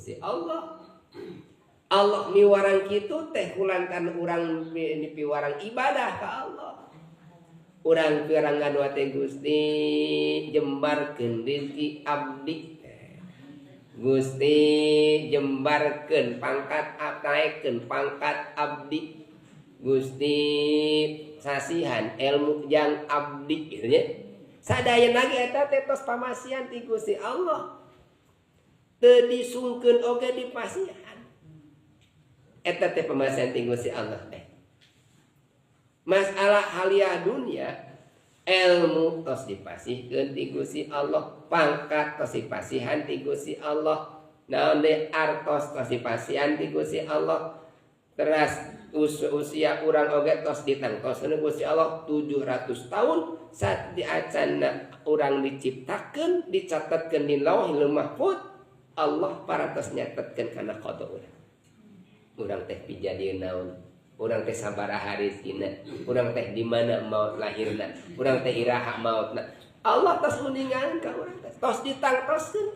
Gusti Allah. Allah miwarang kitu teh kulantaran urang piwarang ibadah ka Allah. Urang piwarang ngadua teh Gusti jembarkeun rezeki abdi. Gusti jembarkeun pangkat, naekkeun pangkat abdi. Gusti sasihan ilmu jang abdi gitu nya. Sadayana lagi eta teh tos pamasihan ti Gusti Allah. Teu disungkeun oge dipasihan. Eta teh pamasihan ti Gusti Allah teh. Masalah haliah dunia, ilmu tos dipasihkeun ti Gusti Allah, pangkat tos dipasihan ti Gusti Allah, naon deui artos tos dipasihan ti Gusti Allah. Teras usia urang oge tos ditangtoskeun Gusti Allah 700 tahun saat diacana urang diciptakeun, dicatatkeun di Lauhil Mahfuz, Allah parantos nyatetkeun kana qada urang. Urang teh pijadieun naon? Urang teh sabaraha rezekina, urang teh di mana maut lahirna, urang teh iraha mautna. Allah tos uningan ka urang teh, tos ditangtoskeun.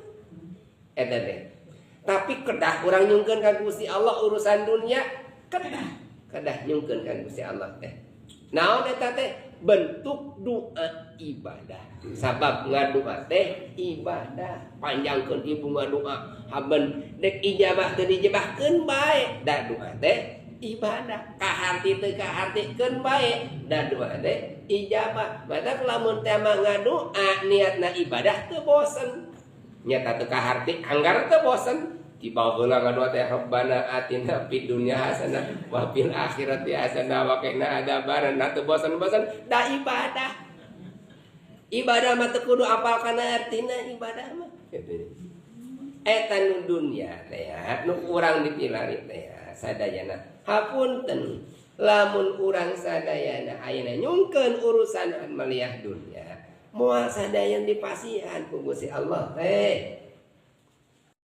Eta teh. Tapi kedah urang nyungkeun ka Gusti Allah urusan dunia, kedah nyungkeun ka Gusti Allah teh. Naon eta teh? Bentuk doa ibadah. Sabab ngadua teh ibadah. Panjangkeun ibu ngadua, haben dek ijabah teu dijabahkeun bae, da doa teh ibadah. Kaharti teu kahartikeun bae, da doa teh ijabah. Matak lamun teh mah ngadua niatna ibadah teu bosen. Nyata teu kaharti anggar teu bosen. Di bawah heula ngadua teh Rabbana atina fid dunya hasanah wa fil akhirati hasanah wa qina adzabannar. Nah, teu bosen-bosen da ibadah. Ibadah mah teu kudu apal kana artina ibadah mah. Eta nu dunya teh ya, nu urang dipilari teh ya, sadayana. Hapunten lamun urang sadayana ayeuna nyungkeun urusan maliah dunya, moal sadayana dipasihan ku Gusti Allah teh.